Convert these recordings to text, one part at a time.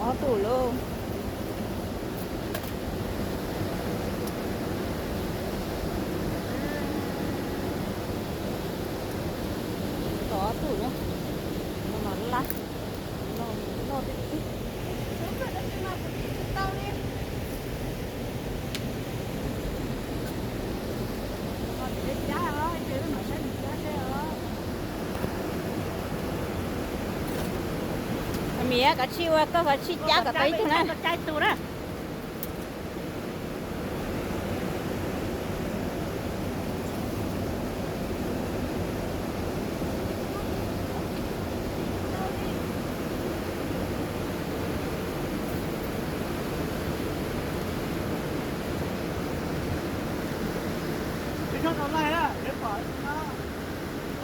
Ob tug lauj. Tau ob tug na. No mas laj, no loj tiag tiag. Miv, koj tsis ua, koj tsis cab kom tau ib tug na.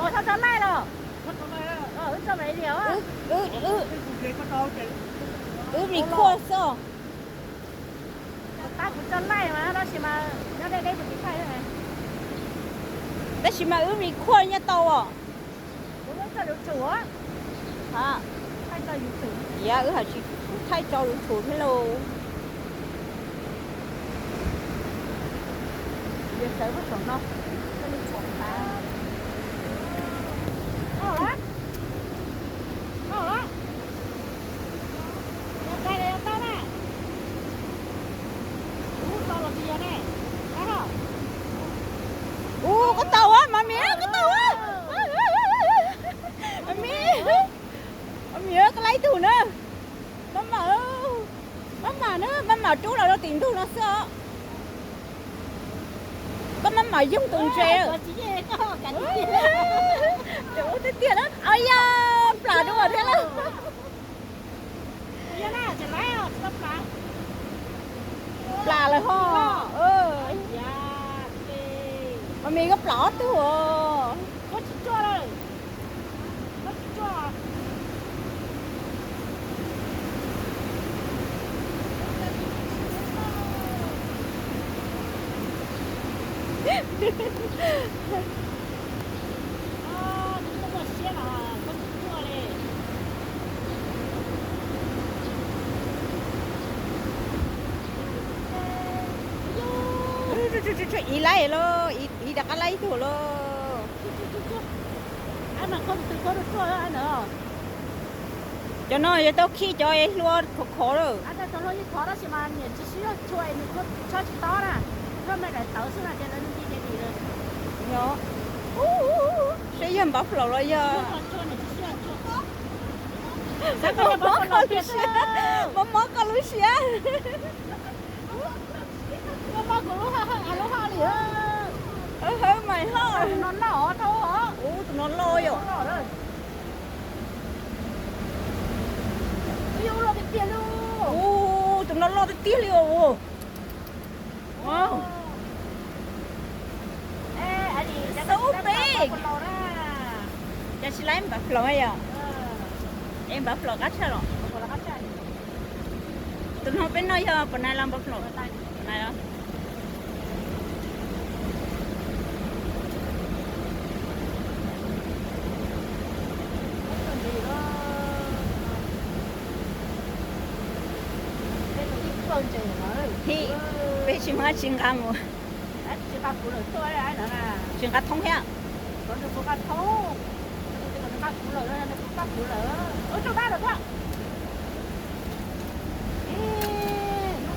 Ua, txhob tso laij los? Wb tso me li os. Wb record xwb. Tab kuv tso laij mas tab sis mas nyob deb deb kuv tsis thaij. Tab sis mas wb record nyob tau os. Kuv tso YouTube. Ha, thaij tso YouTube. Yog wb hais tsis, kuv thaij tso YouTube thiab lauj. Yuav sawv puag saum no, koj li tsuam tas. Tau lawm. Tau lawm. Yog tais los yog tau na. Ub, tau los tsis yog ne. Ub, koj tau a, Mamiv, koj tau a. Mamiv, Mamiv, koj laib tug na. Maj mam, maj mam na, maj mam rub los rau tim ntug no xwb os. Koj maj mam yoog tus ntses. Ua tiag tiag na, au yog plam dua thiab lawm. Plam lawm ho. Mamiv, koj plam ob tug os. Iv laib lauj, Iv rov qab laib ib tug lauj. Cov no yog tau khi cov es hlua khov khov lawm. Saib yog npav flaum los yog. Mob mob koj lub siab, mob mob koj lub siab. Hawb mais hoj. Ub, tus no loj yom. Ub, tus no loj tiag tiag li os. So big. Cas tsis laib npav flaum yom? Es npav flaum qab tshaj los? Tus no peb noj yog Pam Nai los npav flaum? Pam Nai los. Peb tsis muaj tsis nqa mus. Tsis nqa thoob thiab.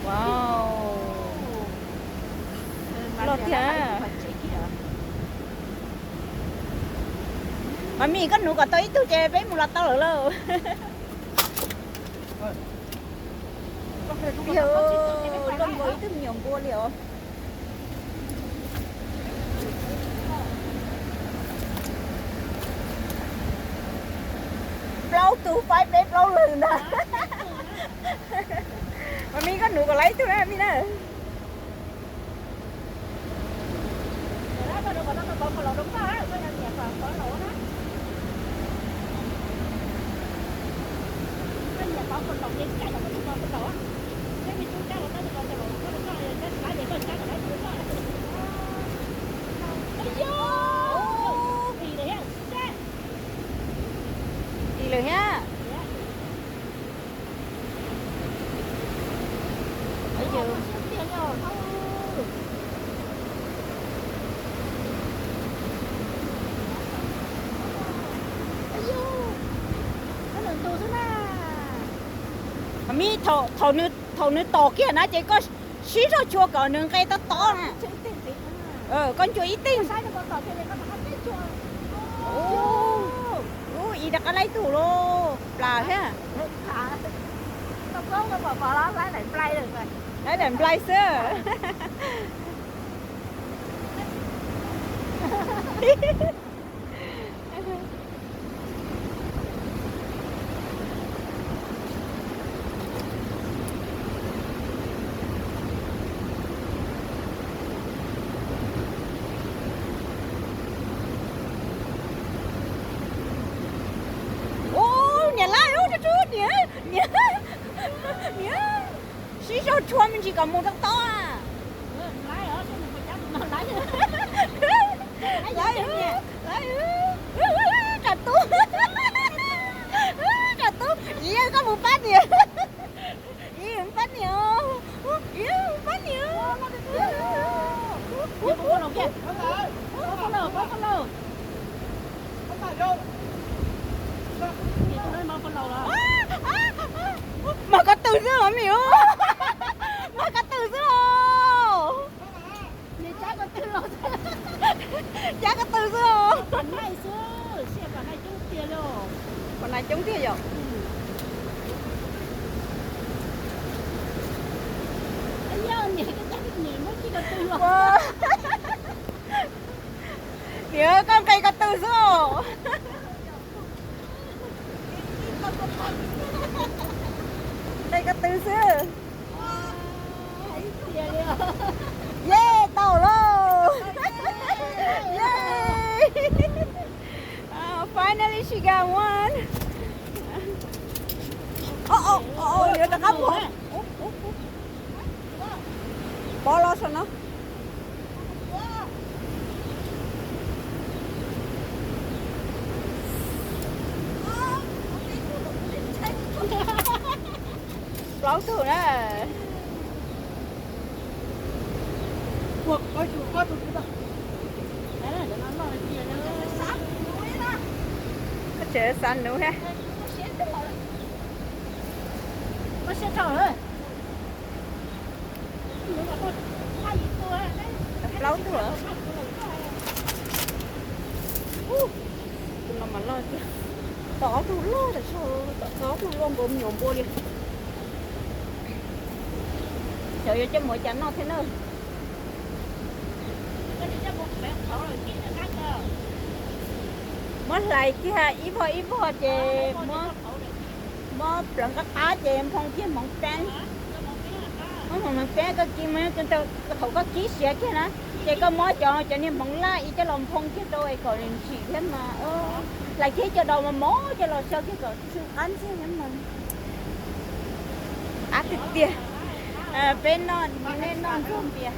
Wow, loj thiab. Mas Mim, koj nuv kom tau ib tug ces peb mus los tau lawm lauj. Yog luaj nkaus ib tug me nyuam npua li os. Plaub tug faib peb plaub leeg ntag. Mas Mim, koj nuv kom lawm ib tug na Mim na. Dim lawm thiab. Mib, thaum nws tom kiag na ces koj sib zog chua kom nws nqe tob tob na. Koj ncua ib teeg. Ub, ib rov qab laib tug lauj, plas thiab. Laib daim nplai xwb. Ub, niam lawv, ub, niam, niam, sib zog chua me ntsis kom mus tob tob. Lawv, lawv, Qas Tub, Qas Tub, yog koj mus pab niam, yog pab niam, yog pab niam. Mas ko tw xwb os me, mas ko tw xwb os. Cab ko tw xwb os. Pom nas coob tiag yom. Niam, koj nqe ko tw xwb os. Nqe ko tw xwb. Yeej tau lauj. Yeej. Finally she got one. Yuav rov qab mus. Pov los saum no. Plaub tug na. Koj tseem xav nuv thiab. Plaub tug. Tus no mas loj tiag. Tom ob tug loj tas zog, tom ob tug loj nkaus me nyuam npua li. Xyov yuav coj mus ua cas noj thiab na. Muab hlais kiag ib vog ib vog ces muab, muab pleev qab qab ces nphoo kiag hmoov peeb. Muab hmoov peeb koj kib, hauv koj kib siav kiag na, ces koj muab cov, cov niag hmoov laj ib coj los nphoo kiag rau es kom nws ntsim thiab mas. Hlais kiag cov daus mos mos coj los xyaw kiag kom tsw qab ntxiag thiab mas. Qab tiag tiag. Peb noj, nej noj ntsuag npias.